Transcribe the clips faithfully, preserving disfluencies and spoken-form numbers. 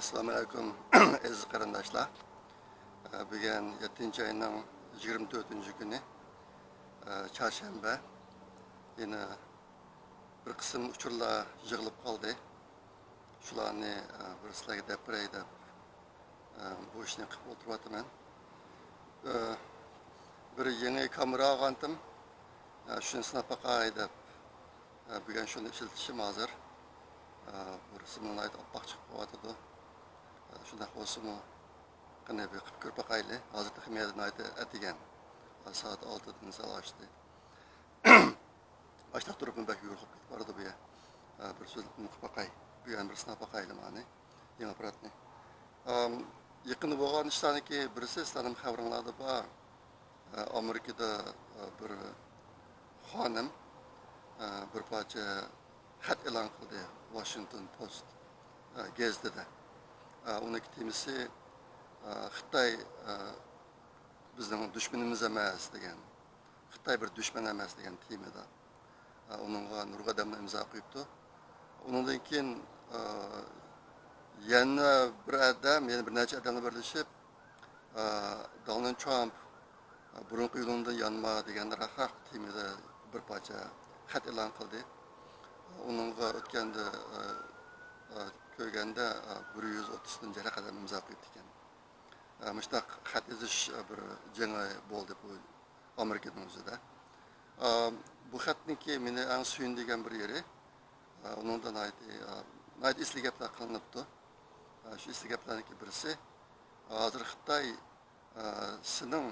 ئەسسالامۇ ئەلەيكۇم، ئەزىز قېرىنداشلار. بۈگۈن يەتتىنچى ئاينىڭ يىگىرمە تۆتىنچى كۈنى، چارشەنبە. يەنە بىر قىسىم ئۇچۇرلار يىغىلىپ قالدى. شۇلارنى، ئە، بىر سىلەرگە دەپ بېرەي دەپ، ئە، بۇ ئىشنى قىلىپ ئولتۇرۇۋاتىمەن. ئە، بىر يېڭى كامېرا ئالغانتىم. ئە، شۇنى سىناپ باقاي دەپ، ئە، بۈگۈن شۇنى ئىشلىتىشىم ھازىر. ئە، بۇ رەسىملەر ناھايىتى ئاپئاق چىقىپ قېلىۋاتىدۇ. ئە، شۇنداق بولسىمۇ، قېنى بىر قىلىپ كۆرۈپ باقايلى. ھازىر تېخى مەيدان ناھايىتى ئەتىگەن. ھازىر سائەت ئالتىدىن سەل ئاشتى. ئاشتاق تۇرۇپمۇ بەك يورۇق بولۇپ كېتىپ بارىدۇ بۇ يەر. ئە، بىر سۆزلەپ قويۇپ باقاي. بۇ يەرنى بىر سىناپ باقايلى مانى. يېڭى ئاپپاراتنى. ئام، يېقىندا بولغان ئىشلاردىكى بىرسى، سىلەرنىڭ خەۋىرىڭلاردا بار. ئە، ئامېرىكىدا، ئە، بىر خانىم، ئە، بىر پارچە خەت ئېلان قىلدى ۋاشىنگتون پوست، ئە، گېزىتىدە. ئە، ئۇنىڭ تېمىسى، ئە، خىتاي، ئە، بىزنىڭ دۈشمىنىمىز ئەمەس دېگەن. خىتاي بىر دۈشمەن ئەمەس دېگەن تېمىدا. ئە، ئۇنىڭغا نۇرغۇن ئادەملەر ئىمزا قويۇپتۇ. ئۇنىڭدىن كېيىن، ئە، يەنە بىر ئادەم، يەنە بىر نەچچە ئادەملەر بىرلىشىپ، ئە، دونالد ترامپ، ئە، بۇرۇنقى يولۇڭدىن يانما دېگەن رەقەم تېمىدا بىر پارچە خەت ئېلان قىلدى. ئۇنىڭغا ئۆتكەندە، ئە، ئە، كۆرگەندە، ئە، بىر يۈز ئوتتۇزدىن زىيادە ئادەم ئىمزا قويۇپتىكەن. ئە، مۇشۇنداق خەت يېزىش، ئە، بىر جېڭى بولدى بۇ ئامېرىكىنىڭ ئۆزىدە. ئە، بۇ خەتنىڭكى مېنى ئەڭ سۆيۈندۈرگەن بىر يېرى، ئە، ئۇنىڭدا ناھايىتى، ئە، ناھايىتى ئېسىل گەپلەر قىلىنىپتۇ. ئە، شۇ ئېسىل گەپلەرنىڭكى بىرسى، ھازىر خىتاي، ئە، سېنىڭ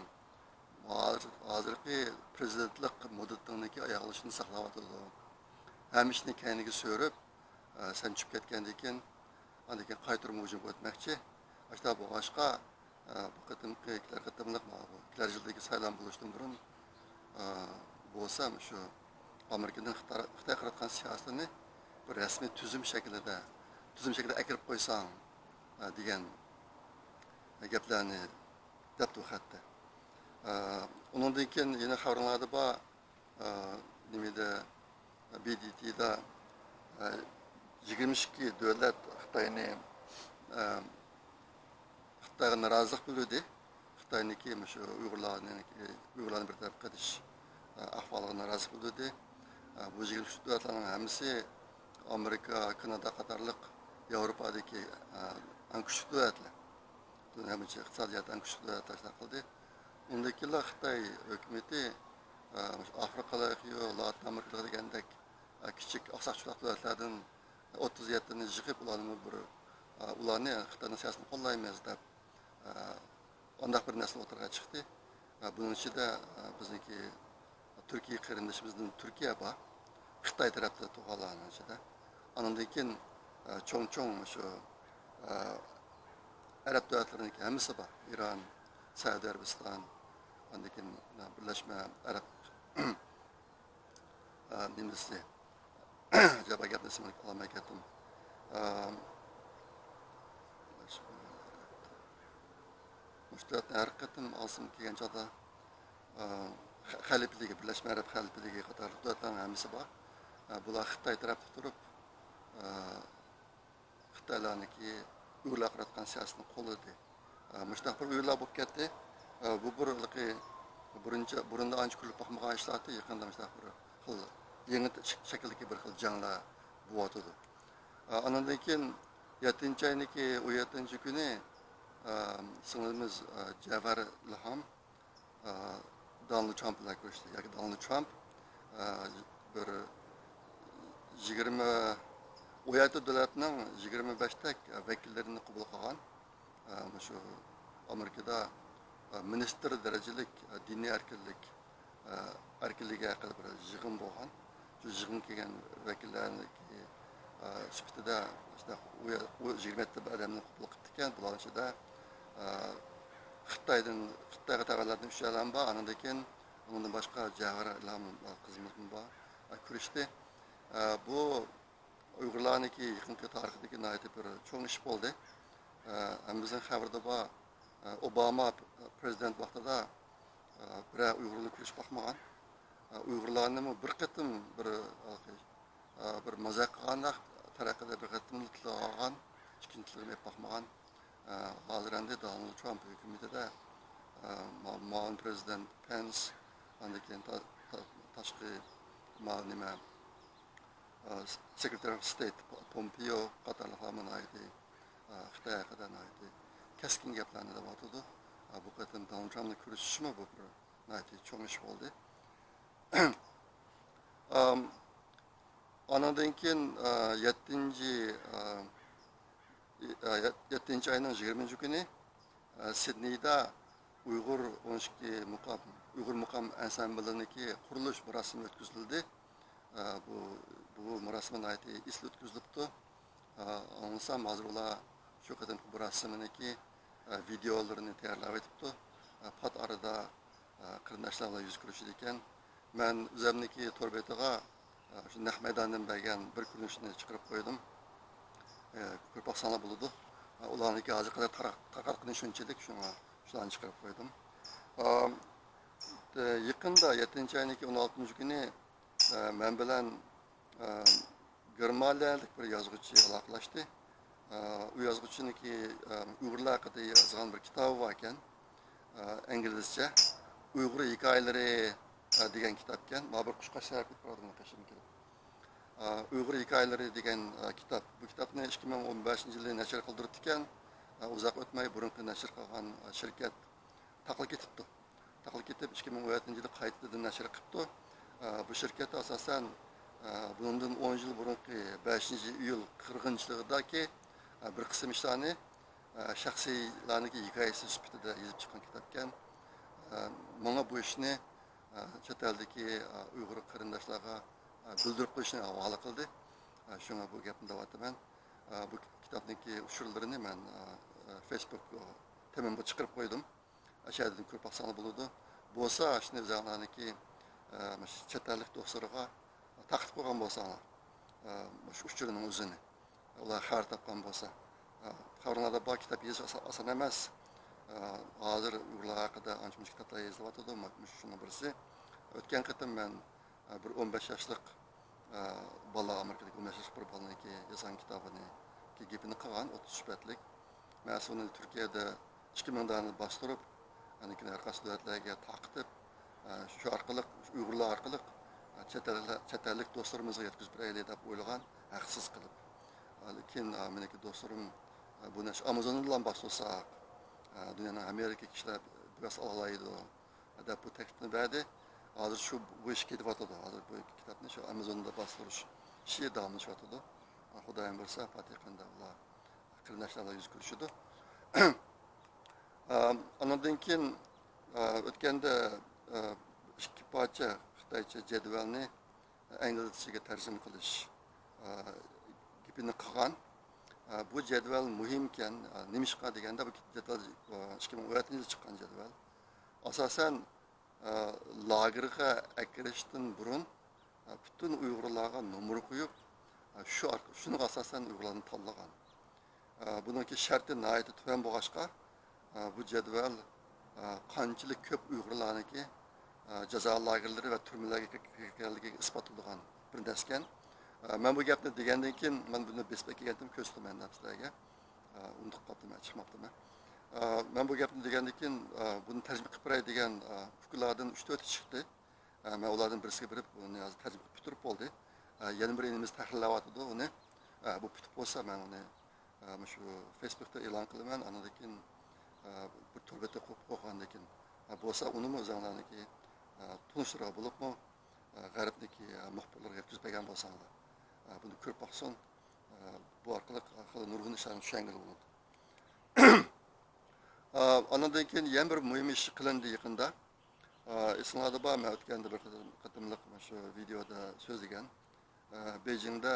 ھازىر-، ھازىرقى پىرېزىدېنتلىق مۇددىتىڭنىڭكى ئاياغلىشىنى ساقلاۋاتىدۇ. ھەممە ئىشنى كەينىگە سۆرۈپ، ئە، سەن چۈشۈپ كەتكەندىن كېيىن، ئاندىن كېيىن قايتۇرما ھۇجۇمغا ئۆتمەكچى. ئاشۇنداق بولغاچقا، ئە، بۇ قېتىمقى، كېلەر قېتىملىق، مانا بۇ كېلەر يىلدىكى سايلام بولۇشتىن بۇرۇن، ئە، بولسا شۇ ئامېرىكىدىن خىتاي، خىتاي قىلىۋاتقان سىياسىتىنى بىر رەسمىي تۈزۈم شەكلىدە، تۈزۈم شەكلىدە ئەكىرىپ قويساڭ، ئە، دېگەن گەپلەرنى دەپتۇ خەتتە. ئە، ئۇنىڭدىن كېيىن يەنە خەۋىرىڭلاردا بار، ئە، نېمىدە، بى دى تىدا، ئە، يىگىرمە ئىككى دۆلەت خىتاينى، ئە، خىتايغا نارازىلىق بىلدۈردى. خىتاينىڭكى مۇشۇ ئۇيغۇرلارنىڭ، ئۇيغۇرلارنى بىر تەرەپ قىلىش، ئە، ئەھۋالىغا نارازىلىق بىلدۈردى. ئە، بۇ يىگىرمە ئۈچ دۆلەتلەرنىڭ ھەممىسى ئامېرىكا، كانادا قاتارلىق ياۋروپادىكى، ئە، ئەڭ كۈچلۈك دۆلەتلەر. دۇنيا بويىچە ئىقتىسادىي جەھەتتە ئەڭ كۈچلۈك دۆلەتلەر تەشكىل قىلدى. ئۇندىن كېيىنلا خىتاي ھۆكۈمىتى، ئە، مۇشۇ ئافرىقىلىق، لاتىن ئامېرىكىلىق دېگەندەك، ئە، كىچىك ئاقساق چولاق دۆلەتلەردىن ئوتتۇز يەتتىنى يىغىپ، ئۇلارنى بىر، ئە، ئۇلارنى خىتاينىڭ سىياسىتىنى قوللايمىز دەپ، ئە، ئانداق بىر نەرسە ئوتتۇرىغا چىقتى. ئە، بۇنىڭ ئىچىدە، ئە، بىزنىڭكى تۈركىي قېرىندىشىمىزدىن تۈركىيە بار. خىتاي تەرەپتە تۇرغانلارنىڭ ئىچىدە. ئاندىن كېيىن، ئە، چوڭ-چوڭ شۇ، ئە، ئەرەب دۆلەتلىرىنىڭكى ھەممىسى بار. ئىران، سەئۇدى ئەرەبىستان، ئاندىن كېيىن، ئە، بىرلەشمە ئەرەب، ئە، نېمىسى، ئەجەبا گەپنى ئېسىمگە ئالالماي كەتتىم. ئە، مۇشۇ دۆلەتنى ھەر قېتىم ئالسام كەلگەن چاغدا، ئە، خە-، خەلىپىلىكى، بىرلەشمە ئەرەب خەلىپىلىكى قاتارلىق دۆلەتلەرنىڭ ھەممىسى بار. ئە، بۇلار خىتاي تەرەپتە تۇرۇپ، ئە، خىتايلارنىڭكى ئۇيغۇرلارغا قاراتقان سىياسىتىنى قوللىدى. ئە، مۇشۇنداق بىر ئويۇنلار بولۇپ كەتتى. ئە، بۇ بىر ھېلىقى بۇرۇنچە، بۇرۇندا ئانچە كۆرۈلۈپ باقمىغان ئىشلار، يېقىندا مۇشۇنداق بىر خىل يېڭى ش-، شەكىلدىكى بىر خىل جەڭلەر بولۇۋاتىدۇ. ئە، ئانىڭدىن كېيىن يەتتىنچى ئاينىڭكى ئون يەتتىنچى كۈنى، ئە، سىڭلىمىز، ئە، جەۋھەر ئىلھام، ئە، دونالد ترامپ بىلەن كۆرۈشتى. ياكى دونالد ترامپ، ئە، بىر يىگىرمە، ئون يەتتە دۆلەتنىڭ يىگىرمە بەشتەك ۋەكىللىرىنى قوبۇل قىلغان. ئە، مۇشۇ ئامېرىكىدا، ئە، مىنىستىر دەرىجىلىك، ئە، دىنىي ئەركىنلىك، ئە، ئەركىنلىكى ھەققىدە بىر يىغىن بولغان. شۇ يىغىنغا كەلگەن ۋەكىللەرنىڭكى، ئە، سۈپىتىدە شۇنداق ئۇ يە-، ئۇ يىگىرمە يەتتە ئادەمنى قوبۇل قىپتىكەن. بۇلارنىڭ ئىچىدە، ئە، خىتايدىن، خىتايغا تەۋەلەردىن ئۈچ ئادەم بار. ئانىڭدىن كېيىن ئۇنىڭدىن باشقا جەۋھەر ئىلھام قىزىمىزمۇ بار. ئە، كۆرۈشتى. ئە، بۇ ئۇيغۇرلارنىڭكى يېقىنقى تارىخىدىكى ناھايىتى بىر چوڭ ئىش بولدى. ئە، ھەممىمىزنىڭ خەۋىرىدە بار. ئە، ئوباما پرېزىدېنت ۋاقتىدا، ئە، بىرەر ئۇيغۇرنى كۆرۈشۈپ باقمىغان. ئە، ئۇيغۇرلارنىمۇ بىر قېتىم بىر، ئە، بىر مازاق قىلغاندەك تەرىقىدە بىر قېتىم تىلغا ئالغان. ئىككىنچىلىقىنى ئېلىپ باقمىغان. ئە، ھازىر ئەمدى دونالد ترامپ ھۆكۈمىتىدە، ئە، ما-، مۇئاۋىن پرېزىدېنت پېنس، ئاندىن كېيىن تا-، تا-، تاشقى ما-، نېمە، ئە، سېكرېتارى ئوف ستېيت پومپېيو قاتارلىقلار ناھايىتى، ئە، خىتاي ھەققىدە ناھايىتى كەسكىن گەپلەرنى دەۋاتىدۇ. ئە، بۇ قېتىم دونالد ترامپنى كۆرۈشۈشىمۇ بۇ بىر ناھايىتى چوڭ ئىش بولدى. ئام، ئانىڭدىن كېيىن، ئە، يەتتىنچى، ئە، ئى-، ئە، يەت-، يەتتىنچى ئاينىڭ يىگىرمىنچى كۈنى، ئە، سىدنېيدا ئۇيغۇر ئون ئىككى مۇقام، ئۇيغۇر مۇقام ئەنسامبلىنىڭكى قۇرۇلۇش مۇراسىمى ئۆتكۈزۈلدى. ئە، بۇ، بۇ مۇراسىم ناھايىتى ئېسىل ئۆتكۈزۈلۈپتۇ. ئە، ئاڭلىسام، ھازىر ئۇلار شۇ قېتىمقى مۇراسىمنىڭكى، ئە، ۋىدېئولىرىنى تەييارلاۋېتىپتۇ. ئە، پات ئارىدا، ئە، قېرىنداشلار بىلەن يۈز كۆرۈشىدىكەن. مەن ئۆزۈمنىڭكى تور بېتىغا، ئە، شۇ نەق مەيداندىن بەرگەن بىر كۆرۈنۈشنى چىقىرىپ قويدۇم. ئە، كۆرۈپ باقساڭلار بولىدۇ. ئە، ئۇلارنىڭكى ھازىرغا قەدەر تارق-، تارقاتقىنى شۇنچىلىك، شۇڭا شۇلارنى چىقىرىپ قويدۇم. ئە، ئە، يېقىندا يەتتىنچى ئاينىڭكى ئون ئالتىنچى كۈنى، ئە، مەن بىلەن، ئە، گېرمانىيەلىك بىر يازغۇچى ئالاقىلەشتى. ئە، ئۇ يازغۇچىنىڭكى، ئە، ئۇيغۇرلار ھەققىدە يازغان بىر كىتابى بار ئىكەن. ئە، ئىنگلىزچە. ئۇيغۇر ھېكايىلىرى، ئە، دېگەن كىتابكەن. مانا بىر قۇشقاچ سەير قىلىپ بارىدۇ قېشىمدىكى. ئە، ئۇيغۇر ھېكايىلىرى دېگەن، ئە، كىتاب. بۇ كىتابنى ئىككى مىڭ ئون بەشىنچى يىلى نەشر قىلدۇرۇپتىكەن. ئە، ئۇزاق ئۆتمەي بۇرۇنقى نەشر قىلغان، ئە، شىركەت تاقىلىپ كېتىپتۇ. تاقىلىپ كېتىپ، ئىككى مىڭ ئون يەتتىنچى يىلى قايتىدىن نەشر قىپتۇ. ئە، بۇ شىركەت ئاساسەن، ئە، بۇنىڭدىن ئون يىل بۇرۇنقى بەشىنچى ئىيۇل قىرغىنچىلىقىدىكى، ئە، بىر قىسىم ئىشلارنى، ئە، شەخسىيلەرنىڭكى ھېكايىسى سۈپىتىدە يېزىپ چىققان كىتابكەن. ئە، ماڭا بۇ ئىشنى، ئە، چەت ئەلدىكى، ئە، ئۇيغۇر قېرىنداشلارغا، ئە، بىلدۈرۈپ قويۇشنى ھاۋالە قىلدى. ئە، شۇڭا بۇ گەپنى دەۋاتىمەن. ئە، بۇ كىتابنىڭكى ئۇچۇرلىرىنى مەن، ئە، ئە، فېيسبۇك، ئە، تېمامغا چىقىرىپ قويدۇم. ئاشۇ يەردىن كۆرۈپ باقساڭلار بولىدۇ. بولسا، ئاشۇنى ئۆزۈڭلارنىڭكى، ئە، مۇشۇ چەت ئەللىك دوستلىرىغا تارقىتىپ قويغان بولساڭلار، ئە، مۇشۇ ئۇچۇرنىڭ ئۆزىنى. ئۇلار خەۋەر تاپقان بولسا. ئە، خەۋىرىڭلاردا بار، كىتاب يېزىش ئاسا-، ئاسان ئەمەس. ئە، ھازىر ئۇيغۇرلار ھەققىدە ئانچە-مۇنچە كىتابلار يېزىلىۋاتىدۇ، مۇ-، مۇشۇ شۇنىڭ بىرسى. ئۆتكەن قېتىم مەن، ئە، بىر ئون بەش ياشلىق، ئە، بالا، ئامېرىكىدىكى ئون بەش ياشلىق بىر بالىنىڭكى يازغان كىتابىنى، گېپىنى قىلغان، ئوتتۇز سۈپەتلىك. مەن ئۇنى تۈركىيەدە ئىككى مىڭ دانە باستۇرۇپ، ئاندىن كېيىن ھەر قايسى دۆلەتلەرگە تارقىتىپ، ئە، شۇ ئارقىلىق، شۇ ئۇيغۇرلار ئارقىلىق، ئە، چەت ئەل-، چەت ئەللىك دوستلىرىمىزغا يەتكۈزۈپ بېرەيلى دەپ ئويلىغان، ھەقسىز قىلىپ. ئە، لېكىن، ئە، مېنىڭكى دوستلىرىم، ئە، بۇنى ئاشۇ ئامازوندىنلا باستۇرساق، ئە، دۇنيانىڭ ھەممە يېرىدىكى كىشىلەر بىراز ئالالايدۇ دەپ بۇ تەكلىپنى بەردى. ھازىر شۇ، بۇ ئىش كېتىۋاتىدۇ. ھازىر بۇ كىتابنى شۇ ئامازوندا باستۇرۇش ئىشى داۋاملىشىۋاتىدۇ. خۇدايىم بۇيرۇسا، پاتىخىندا ئۇلار قېرىنداشلار بىلەن يۈز كۆرۈشىدۇ. ئانىڭدىن كېيىن، ئۆتكەندە، ئىككى پارچە خىتايچە جەدۋەلنى ئىنگلىزچىگە تەرجىمە قىلىش گېپىنى قىلغان. بۇ جەدۋەل مۇھىمكەن. نېمىشقا دېگەندە، بۇ جەدۋەل ئىككى مىڭ ئون يەتتىنچى يىلى چىققان جەدۋەل. ئاساسەن، لاگېرغا ئەكىرىشتىن بۇرۇن پۈتۈن ئۇيغۇرلارغا نومۇر قويۇپ، شۇ ئارق-، شۇنىڭغا ئاساسەن ئۇيغۇرلارنى تاللىغان. بۇنىڭكى شەرتى ناھايىتى تۆۋەن بولغاچقا، بۇ جەدۋەل قانچىلىك كۆپ ئۇيغۇرلارنىڭكى جازا لاگېرلىرى ۋە تۈرمىلەرگە كىرگەنلىكىگە ئىسپاتلىدىغان بىر نەرسىكەن. مەن بۇ گەپنى دېگەندىن كېيىن، مەن بۇنى بېسىپ ئەكەلگەنتىم، كۆرسىتىمەن سىلەرگە. ئۇنتۇپ قاپتىمەن، چىقماپتىمەن. مەن بۇ گەپنى دېگەندىن كېيىن، بۇنى تەرجىمە قىلىپ بېرەي دېگەن ئۇكىلاردىن ئۈچ تۆتى چىقتى. ئە، مەن ئۇلاردىن بىرسىگە بېرىپ، ئۇنى ھازىر تەرجىمە قىلىپ پۈتتۈرۈپ بولدى. ئە، يەنە بىر ئىنىمىز تەھرىرلەۋاتىدۇ ئۇنى. ئە، بۇ پۈتۈپ بولسا، مەن ئۇنى، ئە، مۇشۇ فېيسبۇكتا ئېلان قىلىمەن. ئاندىن كېيىن، ئە، بىر تور بېتى قۇرۇپ قويغاندىن كېيىن، ئە، بولسا ئۇنىمۇ ئۆزۈڭلارنىڭكى، ئە، تونۇشلىرىغا بولۇپمۇ، ئە، غەربنىڭكى، ئە، مۇخبىرلىرىغا يەتكۈزۈپ بەرگەن بولساڭلار. ئە، بۇنى كۆرۈپ باقسۇن. ئە، بۇ ئارقىلىق، ئە، خېلى نۇرغۇن ئىشلارنى چۈشەنگىلى بولىدۇ. ئا، ئانىڭدىن كېيىن يەنە بىر مۇھىم ئىش قىلىندى يېقىندا. ئا، ئېسىڭلاردا بار، مەن ئۆتكەندە بىر قېتىم-، قېتىملىق مۇشۇ ۋىدېئودا سۆزلىگەن. ئا، بېيجىڭدا،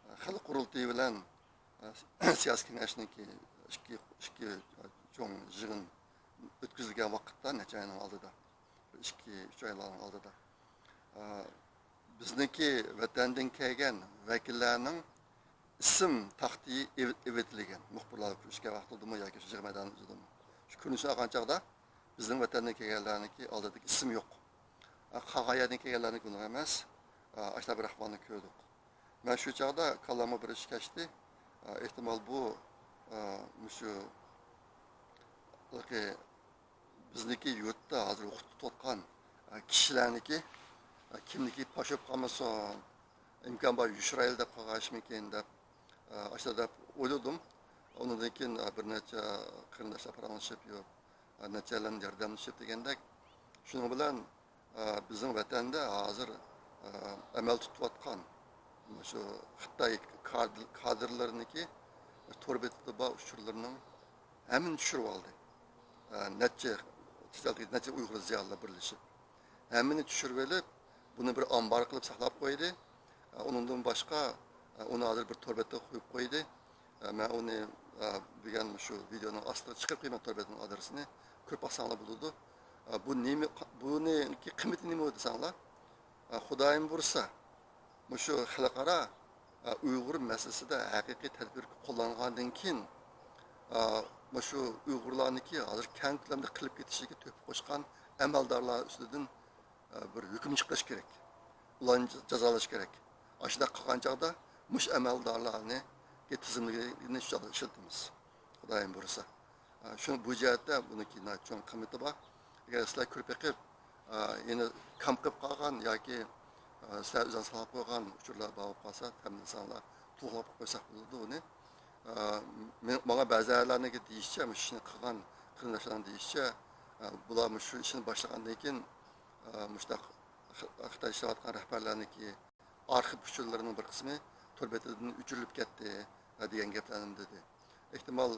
ئا، خەلق قۇرۇلتىيى بىلەن، ئا، سىياسىي كېڭەشنىڭكى ئىككى، ئىككى، ئا، چوڭ يىغىن ئۆتكۈزۈلگەن ۋاقىتتا، نەچچە ئاينىڭ ئالدىدا، بىر ئىككى، ئۈچ ئايلارنىڭ ئالدىدا، ئا، بىزنىڭكى ۋەتەندىن كەلگەن ۋەكىللەرنىڭ ئىسىم تاختىيى ئېۋ-، ئېۋىتىلگەن. مۇخبىرلار كۆرۈشكەن ۋاقتىدىمۇ ياكى شۇ يىغىن مەيدانى ئۆزىدىمۇ. شۇ كۆرۈنۈشنى ئالغان چاغدا بىزنىڭ ۋەتەندىن كەلگەنلەرنىڭكى ئالدىدىكى ئىسىم يوق. ئا، قالغان يەردىن كەلگەنلەرنىڭكى ئۇنداق ئەمەس. ئا، ئاشۇنداق بىر ئەھۋالنى كۆردۇق. مەن شۇ چاغدا كاللامغا بىر ئىش كەچتى. ئا، ئېھتىمال بۇ، ئا، مۇشۇ بىزنىڭكى يۇرتتا ھازىر ھوقۇق تۇتۇۋاتقان، ئا، كىشىلەرنىڭكى، ئا، كىمنىكى پاش بولۇپ قالمىسۇن، ئىمكان بار يوشۇرايلى دەپ قالغان ئىشمىكىن دەپ، ئا، ئاشۇنداق دەپ ئويلىدىم. ئۇنىڭدىن كېيىن، ئا، بىر نەچچە قېرىنداشلار پاراڭلىشىپ، يۇ-، ئا، نەچچەيلەن ياردەملىشىپ دېگەندەك، شۇنىڭ بىلەن ئە، بىزنىڭ ۋەتەندە ھازىر، ئە، ئەمەل تۇتۇۋاتقان مۇشۇ خىتاي كادىر-، كادىرلىرىنىڭكى تور بېتىدە بار ئۇچۇرلىرىنىڭ ھەممىنى چۈشۈرۈۋالدى. ئە، نەچچە، نەچچە ئۇيغۇر زىيالىيلار بىرلىشىپ، ھەممىنى چۈشۈرۈۋېلىپ، بۇنى بىر ئامبار قىلىپ ساقلاپ قويدى. ئە، ئۇنىڭدىن باشقا، ئە، ئۇنى ھازىر بىر تور بېتىگە قويۇپ قويدى. ئە، مەن ئۇنى، ئە، بۈگۈن شۇ ۋىدېئونىڭ ئاستىغا چىقىرىپ قويىمەن، تور بېتىنىڭ ئادرېسىنى. كۆرۈپ باقساڭلار بولىدۇ. ئە، بۇ نېمە، بۇنىڭكى قىممىتى نېمە دېسەڭلار؟ ئە، خۇدايىم بۇيرۇسا، مۇشۇ خەلقئارا، ئە، ئۇيغۇر مەسىلىسىدە ھەقىقىي تەدبىر قوللانغاندىن كېيىن، ئە، مۇشۇ ئۇيغۇرلارنىڭكى ھازىر كەڭ كۆلەمدە قېلىپ كېتىشىگە تۆھپە قوشقان ئەمەلدارلار ئۈستىدىن ئە، بىر ھۆكۈم چىقىرىش كېرەك. ئۇلارنى جا-، جازالاش كېرەك. ئاشۇنداق قىلغان چاغدا مۇشۇ ئەمەلدارلارنى تىزىملىكىنى شۇ چاغدا ئىشلىتىمىز. خۇدايىم بۇيرۇسا. ئە، شۇ، بۇ جەھەتتە بۇنىڭكى ناھايىتى چوڭ قىممىتى بار. ئەگەر سىلەر كۆرۈپ بېقىپ، ئە، يەنە كام قىلىپ قالغان ياكى، ئە، سىلەر ئۆزۈڭلار ساقلاپ قويغان ئۇچۇرلار بار بولۇپ قالسا، تەمىنلىسەڭلار، تولۇقلاپ قويساق بولىدۇ ئۇنى. ئە، مېنىڭ، ماڭا بەزىلەرنىڭكى دېيىشىچە، مۇشۇ ئىشنى قىلغان قېرىنداشلارنىڭ دېيىشىچە، ئە، بۇلار مۇشۇ ئىشنى باشلىغاندىن كېيىن، ئە، مۇشۇنداق خىتاي ئىشلەۋاتقان رەھبەرلەرنىڭكى ئارخىپ ئۇچۇرلىرىنىڭ بىر قىسمى تور بېتىدىن ئۆچۈرۈلۈپ كەتتى، ئە، دېگەن گەپلەرنى دېدى. ئېھتىمال،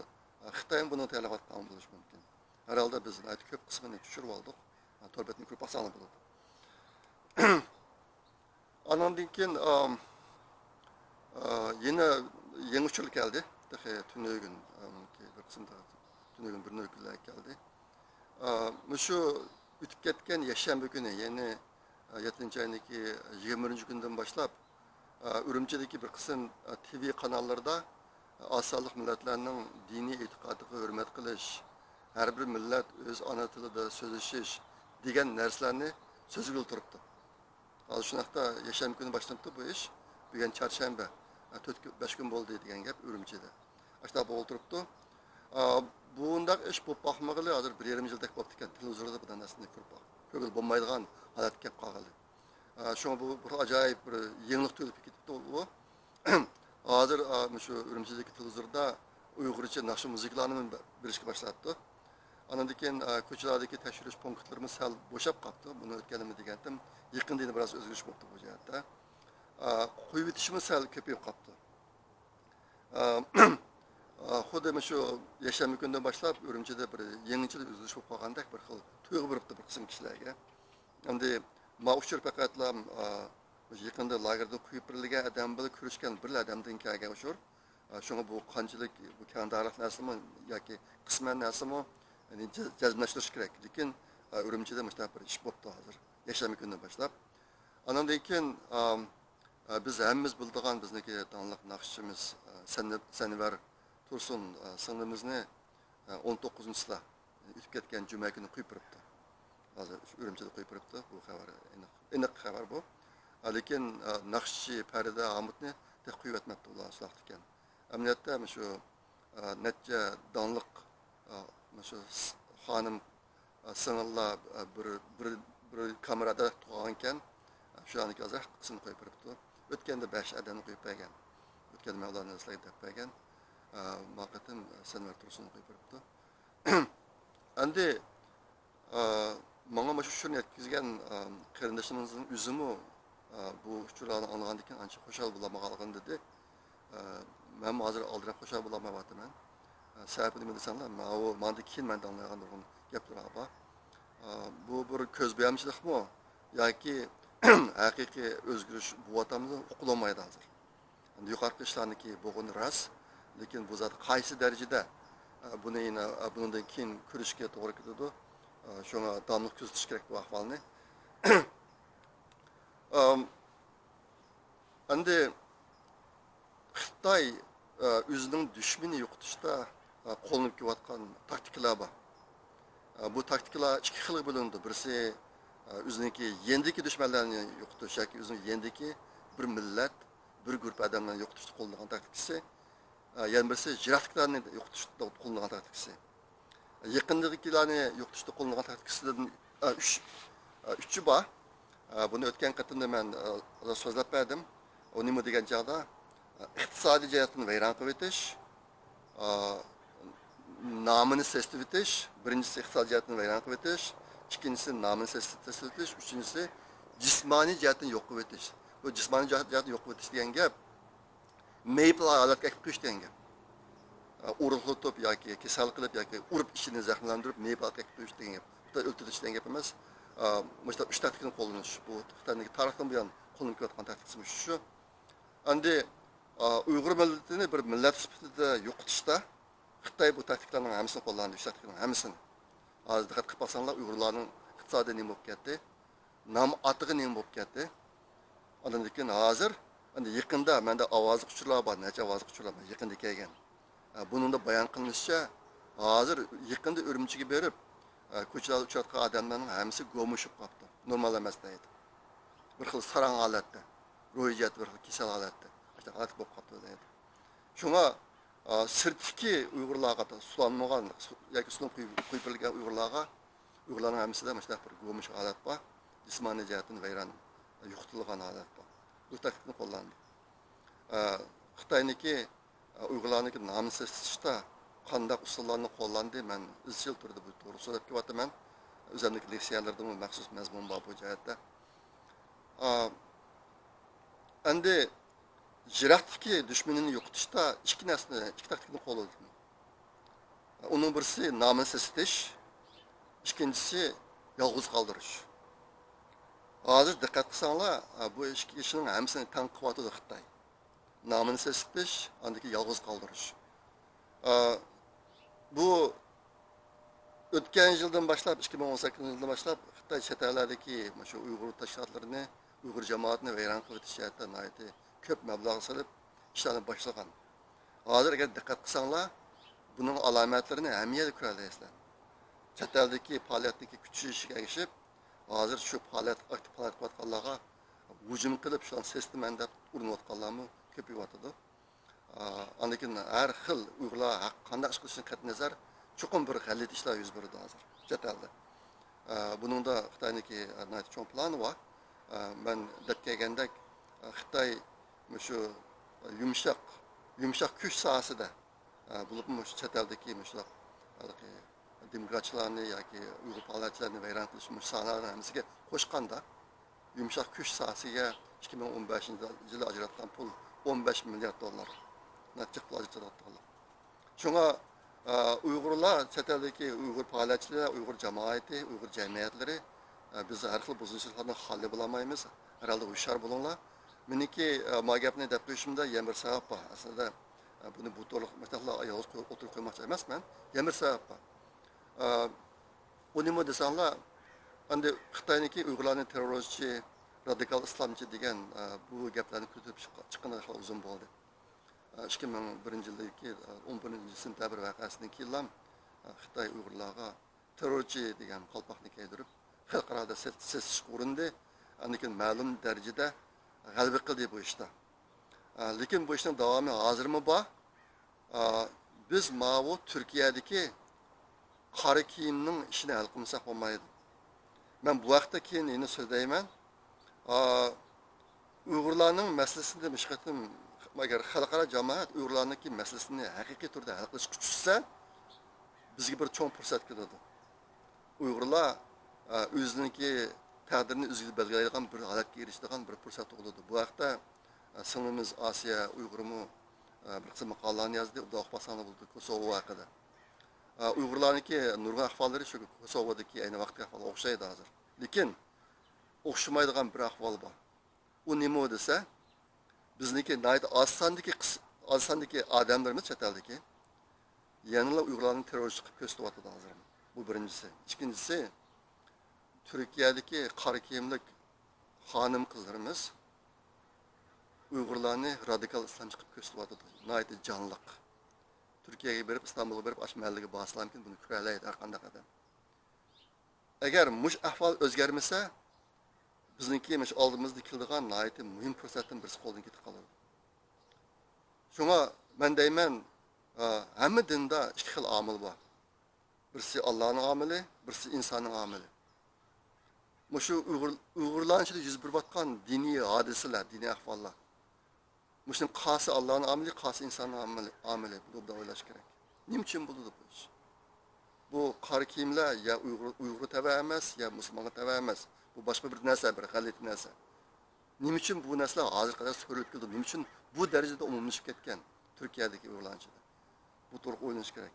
ئە، خىتايمۇ بۇنى تەييارلاۋاتقان بولۇشى مۇمكىن. ھەر ھالدا بىز ناھايىتى كۆپ قىسمىنى چۈشۈرۈۋالدۇق. ئە، تور بېتىنى كۆرۈپ باقساڭلار بولىدۇ. ئانىڭدىن كېيىن، ئام، ئا، يەنە يېڭى ئۇچۇرلار كەلدى. تېخى تۈنۈگۈن، ئام، بىر قىسىم تۈنۈگۈن بىر نۆۋەتلەر كەلدى. ئا، مۇشۇ ئۆتۈپ كەتكەن يەكشەنبە كۈنى، يەنى، ئا، يەتتىنچى ئاينىڭكى يىگىرمە بىرىنچى كۈنىدىن باشلاپ، ئا، ئۈرۈمچىدىكى بىر قىسىم، ئا، تىۋى قاناللىرىدا ئاز سانلىق مىللەتلەرنىڭ دىنىي ئېتىقادىغا ھۆرمەت قىلىش، ھەر بىر مىللەت ئۆز ئانا تىلىدا سۆزلىشىش دېگەن نەرسىلەرنى سۆزلىگىلى تۇرۇپتۇ. ھازىر شۇنداقتا يەكشەنبە كۈنى باشلىنىپتۇ بۇ ئىش. بۈگۈن چارشەنبە، تۆت كۈ-، بەش كۈن بولدى دېگەن گەپ ئۈرۈمچىدە. ئاشۇنداق بولۇپ تۇرۇپتۇ. ئا، بۇنداق ئىش بولۇپ باقمىغىلى ھازىر بىر يېرىم يىلدەك بوپتىكەن. تېلېۋىزوردا بۇنداق نەرسىنى كۆرۈپ باق-، كۆرگىلى بولمايدىغان ھالەتكە كەپ قالغىلى. ئا، شۇڭا بۇ بىر ئاجايىپ بىر يېڭىلىق تۇيۇلۇپ كېتىپتۇ بۇ. ھازىر، ئا، مۇشۇ ئۈرۈمچىدىكى تېلېۋىزوردا ئۇيغۇرچە ناخشا مۇزىكىلارنى بېرىشكە باشلاپتۇ. ئاندىن كېيىن، ئە، كوچىلاردىكى تەكشۈرۈش پونكىتلىرىمۇ سەل بوشاپ قاپتۇ. بۇنى ئۆتكەندىمۇ دېگەنتىم، يېقىندا يەنە بىراز ئۆزگىرىش بوپتۇ بۇ جەھەتتە. ئە، قويۇۋېتىشمۇ سەل كۆپىيىپ قاپتۇ. ئە، ئە، خۇددى مۇشۇ يەكشەنبە كۈنىدىن باشلاپ ئۈرۈمچىدە بىر يېڭىچە ئۆزگىرىش بولۇپ قالغاندەك بىر خىل تۇيغۇ بېرىپتۇ بىر قىسىم كىشىلەرگە. ئەمدى ما ئۇچۇر پەقەتلا، ئە، مۇشۇ يېقىندا لاگېردا قويۇپ بېرىلگەن ئادەم بىلەن كۆرۈشكەن بىر ئادەمدىن كەلگەن ئۇچۇر. ئە، شۇڭا بۇ قانچىلىك بۇ كەڭ دائىرىلىك نەرسىمۇ ياكى قىسمەن نەرسىمۇ، يەنى جە-، جەزملەشتۈرۈش كېرەك. لېكىن، ئە، ئۈرۈمچىدە مۇشۇنداق بىر ئىش بوپتۇ ھازىر. يەكشەنبە كۈنىدىن باشلاپ. ئانىڭدىن كېيىن، ئام، ئە، بىز ھەممىمىز بىلىدىغان بىزنىڭكى داڭلىق ناخشىچىمىز، ئە، سەن-، سەنۋەر تۇرسۇن، ئە، سىڭلىمىزنى، ئە، ئون توققۇزىنچىسىدا ئۆتۈپ كەتكەن جۈمە كۈنى قويۇپ بېرىپتۇ. ھازىر شۇ ئۈرۈمچىدە قويۇپ بېرىپتۇ. بۇ خەۋەر ئېنىق، ئېنىق خەۋەر بۇ. ئە، لېكىن، ئە، ناخشىچى پەرىدە ھامۇتنى تېخى قويۇۋەتمەپتۇ، ئۇلار سوراقتا ئىكەن. ئەمەلىيەتتە مۇشۇ، ئە، نەچچە داڭلىق، ئە، مۇشۇ س-، خانىم، ئە، سىڭىللار، ئە، بىر، بىر، بىر كامېرادا تۇرغانىكەن، ئە، شۇلارنىڭكى ھازىر قىسمىنى قويۇپ بېرىپتۇ. ئۆتكەندە بەش ئادەمنى قويۇپ بەرگەن. ئۆتكەندە مەن ئۇلارنى سىلەرگە دەپ بەرگەن. ئە، ما قېتىم سەنۋەر تۇرسۇننى قويۇپ بېرىپتۇ. ئەمدى، ئا، ماڭا مۇشۇ ئۇچۇرنى يەتكۈزگەن، ئا، قېرىندىشىمىزنىڭ ئۆزىمۇ، ئا، بۇ ئۇچۇرلارنى ئاڭلىغاندىن كېيىن ئانچە خۇشال بولالمىغانلىقىنى دېدى. ئا، مەنمۇ ھازىر ئالدىراپ خۇشال بولالمايۋاتىمەن. ئا، سەۋەبى نېمە دېسەڭلار، ماۋۇ ماندىن كېيىن مەن ئاڭلايدىغان نۇرغۇن گەپلەر بار. ئا، بۇ بىر كۆز بويامچىلىقمۇ ياكى ھەقىقىي ئۆزگىرىش بولۇۋاتامدۇ، ئۇقۇلالمايدۇ ھازىر. ئەمدى يۇقىرىقى ئىشلارنىڭكى بولغىنى راست، لېكىن بۇ زادى قايسى دەرىجىدە، ئە، بۇنى يەنە، ئە، بۇنىڭدىن كېيىن كۆرۈشكە توغرا كېلىدۇ. ئە، شۇڭا داۋاملىق كۆزىتىش كېرەك بۇ ئەھۋالنى. ئەم، ئەمدى خىتاي، ئە، ئۆزىنىڭ دۈشمىنى يوقىتىشتا، ئە، قوللىنىپ كېلىۋاتقان تاكتىكىلار بار. ئە، بۇ تاكتىكىلار ئىككى خىلغا بۆلۈنىدۇ. بىرسى، ئە، ئۆزىنىڭكى يېنىدىكى دۈشمەنلەرنى يوقىتىش ياكى ئۆزىنىڭ يېنىدىكى بىر مىللەت، بىر گۇرۇپپا ئادەملەرنى يوقىتىشتا قوللىنىدىغان تاكتىكىسى. ئە، يەنە بىرسى يىراقتىكىلەرنى يوقىتىشتا قوللىنىلغان تاكتىكىسى. يېقىندىكىلەرنى يوقىتىشتا قوللىنىلغان تاكتىكىسىدىن، ئە، ئۈچ، ئە، ئۈچى بار. ئە، بۇنى ئۆتكەن قېتىمدا مەن، ئە، سۆزلەپ بەردىم. ئۇ نېمە دېگەن چاغدا، ئە، ئىقتىسادىي جەھەتتىن ۋەيران قىلىۋېتىش، ئە، نامىنى سېسىتىۋېتىش، بىرىنچىسى ئىقتىسادىي جەھەتتىن ۋەيران قىلىۋېتىش، ئىككىنچىسى نامىنى سېسىتىۋېتىش، ئۈچىنچىسى جىسمانىي جەھەتتىن يوق قىلىۋېتىش. بۇ جىسمانىي جەھەت-، جەھەتتىن يوق قىلىۋېتىش دېگەن گەپ، مېيىپلار ھالەتكە ئەكىپ قويۇش دېگەن گەپ. ئۇرغۇتۇپ ياكى كېسەل قىلىپ ياكى ئۇرۇپ ئىچىنى زەخىملەندۈرۈپ مېيىپ ھالەتكە ئەكىپ قويۇش دېگەن گەپ. خىتاي ئۆلتۈرۈش دېگەن گەپ ئەمەس. مۇشۇنداق ئۈچ تاكتىكىنى قوللىنىش. بۇ خىتاينىڭ تارىختىن بۇيان قوللىنىپ كېلىۋاتقان تاكتىكىسى مۇشۇ. ئەمدى، ئۇيغۇر مىللىتىنى بىر مىللەت سۈپىتىدە يوقىتىشتا خىتاي بۇ تاكتىكىلارنىڭ ھەممىسىنى قوللاندى، ئۈچ تاكتىكىنىڭ ھەممىسىنى. ھازىر دىققەت قىلىپ باقساڭلار، ئۇيغۇرلارنىڭ ئىقتىسادى نېمە بولۇپ كەتتى؟ نام ئاتىقى نېمە بولۇپ كەتتى؟ ئاندىن كېيىن ھازىر، ئەمدى يېقىندا مەندە ئاۋازلىق ئۇچۇرلار بار، نەچچە ئاۋازلىق ئۇچۇرلار بار، يېقىندا كەلگەن. ئە، بۇنىڭدا بايان قىلىنىشىچە، ھازىر يېقىندا ئۈرۈمچىگە بېرىپ، ئە، كوچىلاردا ئۇچراتقان ئادەملەرنىڭ ھەممىسى گومۇشۇپ قاپتۇ. نورمال ئەمەس دەيدۇ. بىر خىل ساراڭ ھالەتتە، روھىي جەھەتتە بىر خىل كېسەل ھالەتتە، مۇشۇنداق ھالەتتە بولۇپ قاپتۇ دەيدۇ. شۇڭا، ئا، سىرتتىكى ئۇيغۇرلارغا، سولانمىغان ياكى سولىنىپ قويۇپ، قويۇپ بېرىلگەن ئۇيغۇرلارغا، ئۇيغۇرلارنىڭ ھەممىسىدە مۇشۇنداق بىر گومۇش ھالەت بار. جىسمانىي جەھەتتىن ۋەيران، يوقىتىلغان ھالەت بار. بۇ تاكتىكىنى قوللاندى. ئا، خىتاينىڭكى، ئا، ئۇيغۇرلارنىڭكى نامىنى سېسىتىشتا قانداق ئۇسۇللارنى قوللاندى، مەن ئىزچىل تۈردە بۇ توغرا سۆزلەپ كېلىۋاتىمەن. ئۆزۈمنىڭكى لېكسىيەلىرىدىمۇ مەخسۇس مەزمۇن بار بۇ جەھەتتە. ئا، ئەمدى يىراقتىكى دۈشمىنىنى يوقىتىشتا ئىككى نەرسىنى، ئىككى تاكتىكىنى قوللىدى. ئۇنىڭ بىرسى نامىنى سېسىتىش، ئىككىنچىسى يالغۇز قالدۇرۇش. ھازىر دىققەت قىلساڭلار، بۇ ئىككى ئىشنىڭ ھەممىسىنى تەڭ قىلىۋاتىدۇ خىتاي. نامىنى سېسىتىش، ئاندىن كېيىن يالغۇز قالدۇرۇش. ئا، بۇ ئۆتكەن يىلدىن باشلاپ، ئىككى مىڭ ئون سەككىزىنچى يىلدىن باشلاپ خىتاي چەت ئەللەردىكى مۇشۇ ئۇيغۇر تەشكىلاتلىرىنى، ئۇيغۇر جامائىتىنى ۋەيران قىلىۋېتىش جەھەتتە ناھايىتى كۆپ مەبلەغ سېلىپ ئىشلارنى باشلىغان. ھازىر ئەگەر دىققەت قىلساڭلار، بۇنىڭ ئالامەتلىرىنى ھەممە يەردە كۆرەلەيسىلەر. چەت ئەلدىكى پائالىيەتنىڭكى كۈچىيىشىگە ئەگىشىپ، ھازىر شۇ پائالىيەت، ئاكتىپ پائالىيەت قىلىۋاتقانلارغا ھۇجۇم قىلىپ، شۇلارنى سېسىتىمەن دەپ ئۇرۇنۇۋاتقانلارمۇ كۆپىيىۋاتىدۇ. ئا، ئاندىن كېيىن ھەر خىل ئۇيغۇرلار ھەق-، قانداق ئىش قىلىشىدىن قەتئىينەزەر، چوقۇم بىر غەلىتە ئىشلار يۈز بېرىدۇ ھازىر چەت ئەلدە. ئا، بۇنىڭدا خىتاينىڭكى، ئا، ناھايىتى چوڭ پىلانى بار. ئا، مەن دەپ كەلگەندەك، ئا، خىتاي مۇشۇ يۇمشاق، يۇمشاق كۈچ ساھەسىدە، ئا، بولۇپمۇ مۇشۇ چەت ئەلدىكى مۇشۇنداق ھېلىقى دېموكراتچىلارنى ياكى ئۇيغۇر پائالىيەتچىلەرنى ۋەيران قىلىش مۇشۇ ساھەلەرنىڭ ھەممىسىگە قوشقاندا، يۇمشاق كۈچ ساھەسىگە ئىككى مىڭ ئون بەشىنچى يىلى ئاجراتقان پۇل ئون بەش مىليارد دوللار. نەچچە پۇل ئاجرىتىۋاتقانلار. شۇڭا، ئە، ئۇيغۇرلار، چەت ئەلدىكى ئۇيغۇر پائالىيەتچىلىرى، ئۇيغۇر جامائىتى، ئۇيغۇر جەمئىيەتلىرى، ئە، بىز ھەر خىل بۇزۇلۇشلارنىڭ خالىي بولالمايمىز. ھەر ھالدا ھوشيار بولۇڭلار. مېنىڭكى، ئە، ما گەپنى دەپ قويۇشۇمدا يەنە بىر سەۋەب بار. ئەسلىدە، ئە، بۇنى بۇ توغرىلىق مۇشۇنداقلا يالغۇز قويۇپ ئوتتۇرىغا قويماقچى ئەمەسمەن. يەنە بىر سەۋەب بار. ئە، ئۇ نېمە دېسەڭلار، ئەمدى خىتاينىڭكى ئۇيغۇرلارنى تېررورچى، رادىكال ئىسلامچى دېگەن، ئە، بۇ گەپلەرنى كۆتۈرۈپ چىق-، چىققىنىغا خېلى ئۇزۇن بولدى. ئىككى مىڭ بىرىنچى يىلدىكى، ئون بىرىنچى سېنتەبىر ۋەقەسىدىن كېيىنلا، خىتاي ئۇيغۇرلارغا تېررورچى دېگەن قالپاقنى كىيدۈرۈپ، خەلقئارادا سېت-، سېسىشقا ئۇرۇندى. ئاندىن كېيىن مەلۇم دەرىجىدە غەلىبە قىلدى بۇ ئىشتا. لېكىن بۇ ئىشنىڭ داۋامى ھازىرمۇ بار. بىز ماۋۇ تۈركىيەدىكى قارا كىيىمنىڭ ئىشىنى ھەل قىلمىساق بولمايدۇ. مەن بۇ ھەقتە كېيىن يەنە سۆزلەيمەن. ئا، ئۇيغۇرلارنىڭ مەسىلىسىنى مۇشۇ قېتىم، ئەگەر خەلقئارا جامائەت ئۇيغۇرلارنىڭكى مەسىلىسىنى ھەقىقىي تۈردە ھەل قىلىشقا كۈچىسە، بىزگە بىر چوڭ پۇرسەت كېلىدۇ. ئۇيغۇرلار، ئا، ئۆزىنىڭكى تەقدىرىنى ئۆزى بەلگىلەيدىغان بىر ھالەتكە ئېرىشىدىغان بىر پۇرسەت تۇغۇلىدۇ. بۇ ھەقتە، ئا، سىڭلىمىز ئاسىيە ئۇيغۇرمۇ، ئا، بىر قىسىم ماقالىلەرنى يازدى، ئۇنداق ئوقۇپ باقساڭلار بولىدۇ، كوسوۋو ھەققىدە. ئا، ئۇيغۇرلارنىڭكى نۇرغۇن ئەھۋاللىرى شۇ كوسوۋودىكى ئەينى ۋاقىتتىكى ئەھۋالغا ئوخشايدۇ ھازىر. لېكىن ئوخشىمايدىغان بىر ئەھۋال بار. ئۇ نېمە دېسە، بىزنىڭكى ناھايىتى ئاز ساندىكى قىس-، ئاز ساندىكى ئادەملىرىمىز چەت ئەلدىكى يەنىلا ئۇيغۇرلارنى تېررورچى قىلىپ كۆرسىتىۋاتىدۇ ھازىر. بۇ بىرىنچىسى. ئىككىنچىسى، تۈركىيەدىكى قارا كىيىملىك خانىم قىزلىرىمىز ئۇيغۇرلارنى رادىكال ئىسلامچى قىلىپ كۆرسىتىۋاتىدۇ. ناھايىتى جانلىق. تۈركىيەگە بېرىپ، ئىستانبۇلغا بېرىپ، ئاشۇ مەھەللىگە بارسىلامكىن بۇنى كۆرەلەيدۇ ھەر قانداق ئادەم. ئەگەر مۇشۇ ئەھۋال ئۆزگەرمىسە، بىزنىڭكى مۇشۇ ئالدىمىزدا كېلىدىغان ناھايىتى مۇھىم پۇرسەتتىن بىرسى قولدىن كېتىپ قالىدۇ. شۇڭا مەن دەيمەن، ئا، ھەممە دىندا ئىككى خىل ئامىل بار. بىرسى ئاللانىڭ ئامىلى، بىرسى ئىنساننىڭ ئامىلى. مۇشۇ ئۇيغۇر، ئۇيغۇرلارنىڭ ئىچىدە يۈز بېرىۋاتقان دىنىي ھادىسىلەر، دىنىي ئەھۋاللار. مۇشۇنىڭ قاسى ئاللانىڭ ئامىلى، قاسى ئىنساننىڭ ئامىلى، ئامىلى. بۇنى ئوبدان ئويلاش كېرەك. نېمە ئۈچۈن بولىدۇ بۇ ئىش؟ بۇ قارا كىيىملەر يا ئۇيغۇر، ئۇيغۇرغا تەۋە ئەمەس، يا مۇسۇلمانغا تەۋە ئەمەس. بۇ باشقا بىر نەرسە، بىر غەلىتە نەرسە. نېمە ئۈچۈن بۇ نەرسىلەر ھازىرغا قەدەر سۆرىلىپ كېلىدۇ؟ نېمە ئۈچۈن بۇ دەرىجىدە ئومۇملىشىپ كەتكەن تۈركىيەدىكى ئۇيغۇرلارنىڭ ئىچىدە؟ بۇ توغرا ئويلىنىش كېرەك.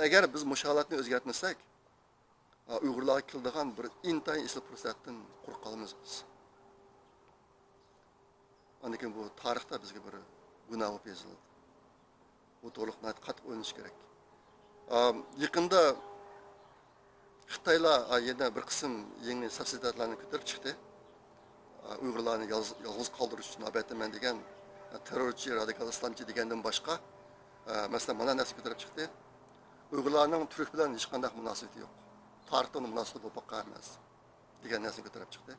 ئەگەر بىز مۇشۇ ھالەتنى ئۆزگەرتمىسەك، ئۇيغۇرلارغا كېلىدىغان بىر ئىنتايىن ئېسىل پۇرسەتتىن قۇرۇق قالىمىز بىز. ئاندىن كېيىن بۇ تارىختا بىزگە بىر گۇناھ بولۇپ يېزىلىدۇ. بۇ توغرىلىق ناھايىتى قاتتىق ئويلىنىش كېرەك. ئا، يېقىندا خىتايلار، ئا، يەنە بىر قىسىم يېڭى سەپسەتەلەرنى كۆتۈرۈپ چىقتى. ئا، ئۇيغۇرلارنى يالغۇز، يالغۇز قالدۇرۇش ئۈچۈن ئاۋەتىمەن دېگەن، ئا، تېررورچى، رادىكال ئىسلامچى دېگەندىن باشقا، ئا، مەسىلەن، مانا نەرسىنى كۆتۈرۈپ چىقتى. ئۇيغۇرلارنىڭ تۈرك بىلەن ھېچقانداق مۇناسىۋىتى يوق. تارىختا ئۇنىڭ مۇناسىۋىتى بولۇپ باققان ئەمەس، دېگەن نەرسىنى كۆتۈرۈپ چىقتى.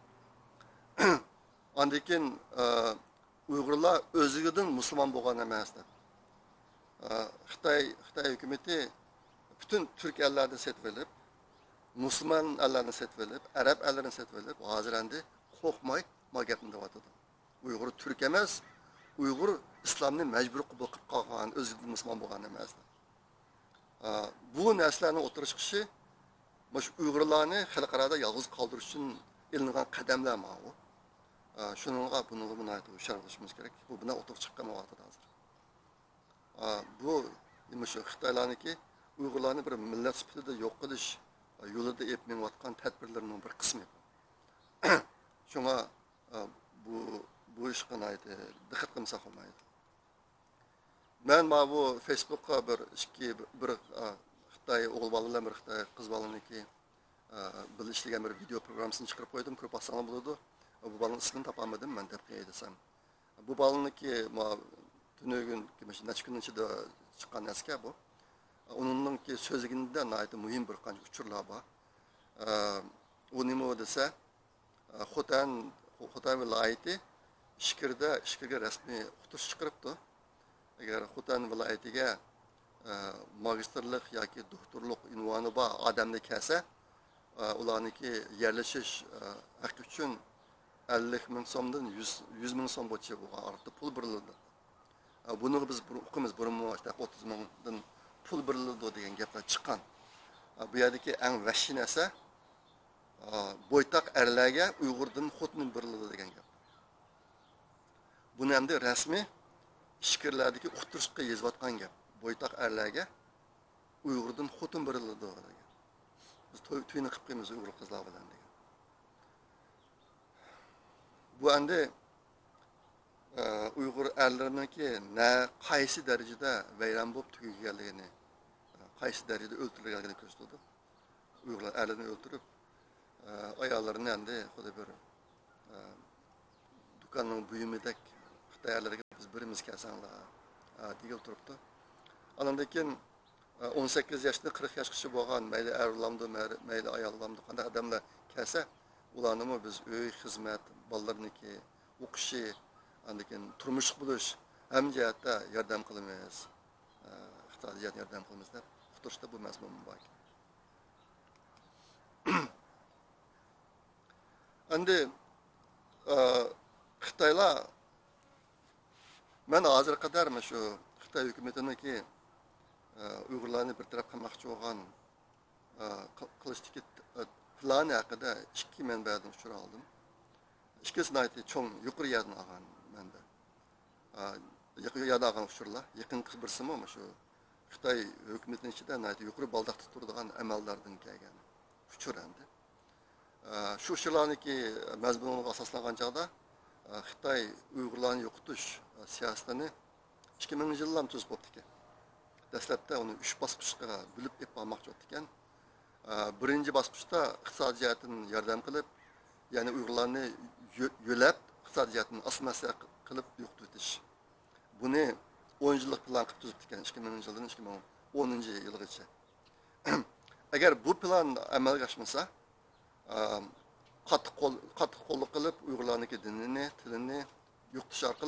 ئاندىن كېيىن، ئا، ئۇيغۇرلار ئۆزلۈكىدىن مۇسۇلمان بولغان ئەمەس دەپ. ئا، خىتاي، خىتاي ھۆكۈمىتى پۈتۈن تۈرك ئەللەرنى سېتىۋېلىپ، مۇسۇلمان ئەللەرنى سېتىۋېلىپ، ئەرەب ئەللىرىنى سېتىۋېلىپ، ھازىر ئەمدى قورقماي ما گەپنى دەۋاتىدۇ. ئۇيغۇر تۈرك ئەمەس، ئۇيغۇر ئىسلامنى مەجبۇرىي قوبۇل قىلىپ قالغان، ئۆزلۈكىدىن مۇسۇلمان بولغان ئەمەس دەپ. ئا، بۇ نەرسىلەرنىڭ ئوتتۇرىغا چىقىشى، مۇشۇ ئۇيغۇرلارنى خەلقئارادا يالغۇز قالدۇرۇش ئۈچۈن ئېلىنغان قەدەملەر ماۋۇ. ئا، شۇنىڭغا، بۇنىڭغا ناھايىتى ھوشيار بولۇشىمىز كېرەك. بۇ بۇنداق ئوتتۇرىغا چىقىپ قالمايۋاتىدۇ ھازىر. ئا، بۇ مۇشۇ خىتايلارنىڭكى ئۇيغۇرلارنى بىر مىللەت سۈپىتىدە يوق قىلىش، ئا، يولىدا ئېلىپ مېڭىۋاتقان تەدبىرلىرىنىڭ بىر قىسمى. شۇڭا، ئا، بۇ، بۇ ئىشقا ناھايىتى دىققەت قىلمىساق بولمايدۇ. مەن ماۋۇ فېيسبۇكقا بىر ئىككى، بىر، ئا، خىتاي ئوغۇل بالا بىلەن بىر خىتاي قىز بالىنىڭكى، ئا، بىللە ئىشلىگەن بىر ۋىدېئو پروگراممىسىنى چىقىرىپ قويدۇم، كۆرۈپ باقساڭلار بولىدۇ. بۇ بالىنىڭ ئىسمىنى تاپالمىدىم مەن، دەپ قوياي دېسەم. بۇ بالىنىڭكى ما-، تۈنۈگۈن، مۇشۇ نەچچە كۈننىڭ ئىچىدە چىققان نەرسىكەن بۇ. ئۇنىڭكى سۆزلىگىنىدە ناھايىتى مۇھىم بىر قانچە ئۇچۇرلار بار. ئا، ئۇ نېمە دېسە، خوتەن، خوتەن ۋىلايىتى ئىچكىرىدە، ئىچكىرىگە رەسمىي ئۇقتۇرۇش چىقىرىپتۇ. ئەگەر خوتەن ۋىلايىتىگە، ئە، ماگىستىرلىق ياكى دوكتورلۇق ئۇنۋانى بار ئادەملەر كەلسە، ئە، ئۇلارنىڭكى يەرلىشىش، ئە، ھەققى ئۈچۈن ئەللىك مىڭ سومدىن يۈز، يۈز مىڭ سوم بويىچە بولغان ئارىلىقتا پۇل بېرىلىدۇ. ئە، بۇنىڭغا بىز بۇرۇن ئۇقىمىز، بۇرۇنمۇ ئوتتۇز مىڭدىن پۇل بېرىلىدۇ دېگەن گەپلەر چىققان. ئە، بۇ يەردىكى ئەڭ ۋەھشىي نەرسە، ئا، بويتاق ئەرلەرگە ئۇيغۇردىن خوتۇن بېرىلىدۇ دېگەن گەپ. بۇنى ئەمدى رەسمىي ئىچكىرىلەردىكى ئۇقتۇرۇشقا يېزىۋاتقان گەپ. بويتاق ئەرلەرگە ئۇيغۇردىن خوتۇن بېرىلىدۇ دېگەن. بىز توي، توينى قىلىپ قويىمىز ئۇيغۇر قىزلار بىلەن دېگەن. بۇ ئەمدى، ئە، ئۇيغۇر ئەرلىرىنىڭكى نە، قايسى دەرىجىدە ۋەيران بولۇپ تۈگىگەنلىكىنى، قايسى دەرىجىدە ئۆلتۈرۈلگەنلىكىنى كۆرسىتىدۇ. ئۇيغۇرلار ئەرلىرىنى ئۆلتۈرۈپ، ئە، ئاياللىرىنى ئەمدى خۇددى بىر، ئە، دۇكاننىڭ بۇيۇمىدەك خىتاي ئەرلىرىگە بىز بېرىمىز كەلسەڭلار، ئە، دېگىلى تۇرۇپتۇ. ئاندىن كېيىن، ئە، ئون سەككىز ياشتىن قىرىق ياشقىچە بولغان مەيلى ئەر بولامدۇ، مەيلى ئايال بولامدۇ، قانداق ئادەملەر كەلسە، ئۇلارنىمۇ بىز ئۆي، خىزمەت، بالىلىرىنىڭكى ئوقۇشى، ئاندىن كېيىن تۇرمۇشلۇق بولۇش، ھەممە جەھەتتە ياردەم قىلىمىز. ئىقتىسادىي جەھەتتىن ياردەم قىلىمىز دەپ ئۇقتۇرۇشتا بۇ مەزمۇنمۇ بار ئىكەن. ئەمدى، ئە، خىتايلار، مەن ھازىرغا قەدەر مانا شۇ خىتاي ھۆكۈمىتىنىڭكى، ئە، ئۇيغۇرلارنى بىر تەرەپ قىلماقچى بولغان، ئە، قىل-، قىلىشتىكى، ئە، پىلانى ھەققىدە ئىككى مەنبەدىن ئۇچۇر ئالدىم. ئىككىسى ناھايىتى چوڭ، يۇقىرى يەردىن ئالغان مەنبە. ئا، يېقىن يەردە ئالغان ئۇچۇرلار. يېقىنقى بىرسىمۇ مۇشۇ خىتاي ھۆكۈمىتىنىڭ ئىچىدە ناھايىتى يۇقىرى بالداقتا تۇرىدىغان ئەمەلداردىن كەلگەن ئۇچۇر ئەمدى. ئا، شۇ ئۇچۇرلارنىڭكى مەزمۇنىغا ئاساسلانغان چاغدا، ئا، خىتاي ئۇيغۇرلارنى يوقىتىش، ئا، سىياسىتىنى ئىككى مىڭىنچى يىللارمۇ تۈزۈپ بوپتىكەن. دەسلەپتە ئۇنى ئۈچ باسقۇچقا بۆلۈپ ئېلىپ بارماقچى بوپتىكەن. ئا، بىرىنچى باسقۇچتا ئىقتىسادىي جەھەتتىن ياردەم قىلىپ، يەنى ئۇيغۇرلارنى يۆ-، يۆلەپ، ئىقتىسادىي جەھەتتىن ئاسسىمىلياتسىيە قىلىپ يوقىتىۋېتىش. بۇنى ئون يىللىق پىلان قىلىپ تۈزۈپتىكەن، ئىككى مىڭىنچى يىلدىن ئىككى مىڭ ئونىنچى يىلغىچە. ئەگەر بۇ پىلان ئەمەلگە ئاشمىسا، ئا، قاتتىق قول، قاتتىق قوللۇق قىلىپ، ئۇيغۇرلارنىڭكى دىنىنى، تىلىنى يوقىتىش ئارقىلىق